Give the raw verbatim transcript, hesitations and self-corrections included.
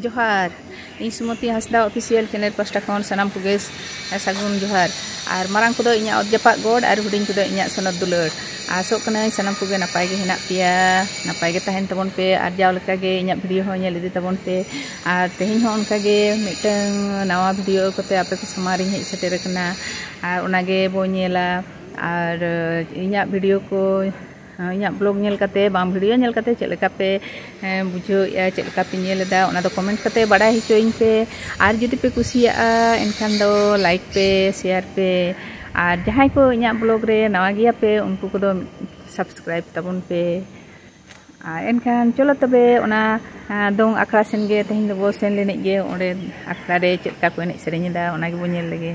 ᱡᱚᱦᱟᱨ, ᱤᱧ ᱥᱩᱢᱚᱛᱤ ᱦᱟᱸᱥᱫᱟ official channel ᱯᱟᱦᱴᱟ ᱠᱷᱚᱱ ᱥᱟᱱᱟᱢ ᱠᱚᱜᱮ ᱥᱟᱹᱜᱩᱱ ᱡᱚᱦᱟᱨ᱾ ᱟᱨ ᱢᱟᱨᱟᱝ ᱠᱚᱫᱚ ᱤᱧᱟᱹᱜ ᱚᱛ ᱡᱟᱯᱟᱜ ᱜᱚᱰ ᱟᱨ ᱦᱩᱰᱤᱧ ᱠᱚᱫᱚ ᱤᱧᱟᱹᱜ ᱥᱚᱱᱚᱛ ᱫᱩᱞᱟᱹᱲ᱾ ᱟᱥᱚᱜ ᱠᱟᱹᱱᱟᱹᱧ ᱥᱟᱱᱟᱢ ᱠᱚᱜᱮ ᱱᱟᱯᱟᱭ ᱜᱮ ᱦᱮᱱᱟᱜ ᱯᱮᱭᱟ, ᱱᱟᱯᱟᱭ ᱜᱮ ᱛᱟᱦᱮᱱ ᱛᱟᱵᱚᱱ ᱯᱮ᱾ ᱟᱨ ᱡᱟᱣ ᱞᱮᱠᱟᱜᱮ ᱤᱧᱟᱹᱜ video ᱦᱚᱸ ᱧᱮᱞ ᱤᱫᱤ ᱛᱟᱵᱚᱱ ᱯᱮ᱾ ᱟᱨ ᱛᱮᱦᱮᱧ ᱦᱚᱸ ᱚᱱᱠᱟᱜᱮ ᱢᱤᱫᱴᱟᱝ ᱱᱟᱣᱟ video ᱟᱹᱜᱩ ᱠᱟᱛᱮ ᱟᱯᱮ ᱠᱚ ᱥᱟᱢᱟᱝ ᱨᱤᱧ ᱦᱮᱡ ᱥᱮᱴᱮᱨ ᱟᱠᱟᱱᱟ᱾ ᱟᱨ ᱚᱱᱟᱜᱮ ᱵᱚ ᱧᱮᱞᱟ᱾ ᱟᱨ ᱤᱧᱟᱹᱜ video ᱠᱚ ᱤᱧᱟᱹᱜ vlog ᱧᱮᱞ ᱠᱟᱛᱮ ᱵᱟᱝ video ᱧᱮᱞ ᱠᱟᱛᱮ ᱪᱮᱫ ᱞᱮᱠᱟ ᱯᱮ, ᱮᱸ, ᱵᱩᱡᱷᱟᱹᱣᱮᱫᱼᱟ, ᱪᱮᱫ ᱞᱮᱠᱟ ᱯᱮ ᱧᱮᱞ ᱮᱫᱟ, ᱚᱱᱟ ᱫᱚ comment ᱠᱟᱛᱮ ᱵᱟᱲᱟᱭ ᱦᱚᱪᱚᱭᱤᱧ ᱯᱮ᱾ ᱟᱨ ᱡᱩᱫᱤ ᱯᱮ ᱠᱩᱥᱤᱭᱟᱜᱼᱟ, ᱮᱱᱠᱷᱟᱱ ᱫᱚ like ᱯᱮ, share ᱯᱮ᱾ ᱟᱨ ᱡᱟᱦᱟᱸᱭ ᱠᱚ ᱤᱧᱟᱹᱜ vlog ᱨᱮ ᱱᱟᱣᱟ ᱜᱮᱭᱟ ᱯᱮ, ᱩᱱᱠᱩ ᱠᱚᱫᱚ subscribe ᱛᱟᱵᱚᱱ ᱯᱮ᱾ ᱟᱨ ᱮᱱᱠᱷᱟᱱ ᱪᱚᱞᱚ ᱛᱚᱵᱮ ᱚᱱᱟ, ᱟᱸ, ᱫᱚᱝ ᱟᱠᱷᱲᱟ ᱥᱮᱱ ᱜᱮ ᱛᱮᱦᱮᱧ ᱫᱚᱵᱚ ᱥᱮᱱ ᱞᱮᱱᱮᱡ ᱜᱮ᱾ ᱚᱸᱰᱮ ᱟᱠᱷᱲᱟ ᱨᱮ ᱪᱮᱫ ᱞᱮᱠᱟ ᱠᱚ ᱮᱱᱮᱡ ᱥᱮᱨᱮᱧ ᱮᱫᱟ, ᱚᱱᱟ ᱜᱮᱵᱚ ᱧᱮᱞ ᱞᱮᱜᱮ᱾